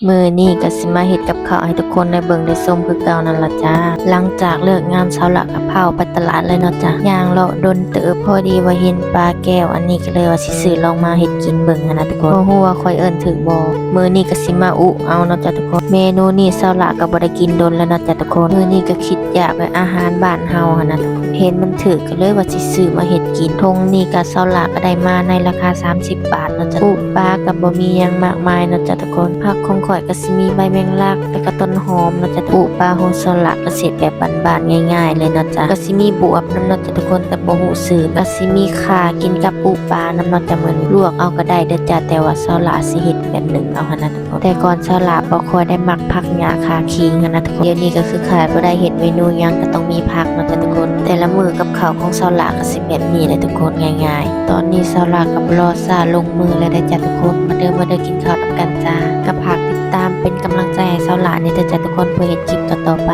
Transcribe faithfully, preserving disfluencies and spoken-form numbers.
มื้อนี้ก็สิมาเฮ็ดกับข้าวให้ทุกคนได้เบิ่งได้ชมคือเก่านั่นล่ะจ้า หลังจากเลิกงานสาวหละก็พาออกไปตลาดเลยเนาะจ้า ย่างเลาะดนเติบ พอดีว่าเห็นปลาแก้ว อันนี้ก็เลยว่าสิซื้อลองมาเฮ็ดกินเบิ่งหั้นนะทุกคน บ่ฮู้ว่าข้อยเอิ้นถูกบ่ มื้อนี้ก็สิมาอุเอาเนาะจ้าทุกคน เมนูนี้สาวหละก็บ่ได้กินดนแล้วเนาะจ้าทุกคน มื้อนี้ก็คิดอยากแบบอาหารบ้านเฮาหั้นนะทุกคน เห็นมันถูกก็เลยว่าสิซื้อมาเฮ็ดกิน ถุงนี้ก็สาวหละก็ได้มาในราคาสามสิบบาทเนาะจ้า อุปลาก็บ่มีหยังมากมายเนาะจ้าทุกคน ผักของข้อยก็สิมีใบแมงลัก แล้วก็ต้นหอมเนาะจ้า อุปลาของสาวหละก็สิแบบบ้านๆ ง่ายๆ เลยเนาะจ้า ก็สิมีบวบนำเนาะจ้าทุกคน แต่บ่ฮู้ชื่อ ก็สิมีข่ากินกับอุปลานำเนาะจ้า มื้อนี้ลวกเอาก็ได้เด้อจ้า แต่ว่าสาวหละสิเฮ็ดแบบนึ่งเอาหั้นนะทุกคน แต่ก่อนสาวหละบ่ค่อยได้มักผักหญ้าข่าขิงหั้นนะทุกคน เดี๋ยวนี้ก็คือขาดบ่ได้ เฮ็ดเมนูหยังก็ต้องมีผักเนาะจ้าทุกคน แต่ละมื้อกับข้าวของสาวหละก็สิแบบนี้แหละทุกคน ง่ายๆ ตอนนี้สาวหละก็บ่รอช้าลงมือแล้วเด้อจ้าทุกคน มาเด้อ มาเด้อกินข้าวนำกันจ้า ก็ฝากติดตามเป็นกำลังใจให้สาวหละแหน่เด้อจ้าทุกคน เพื่อเฮ็ดคลิปต่อๆ ไป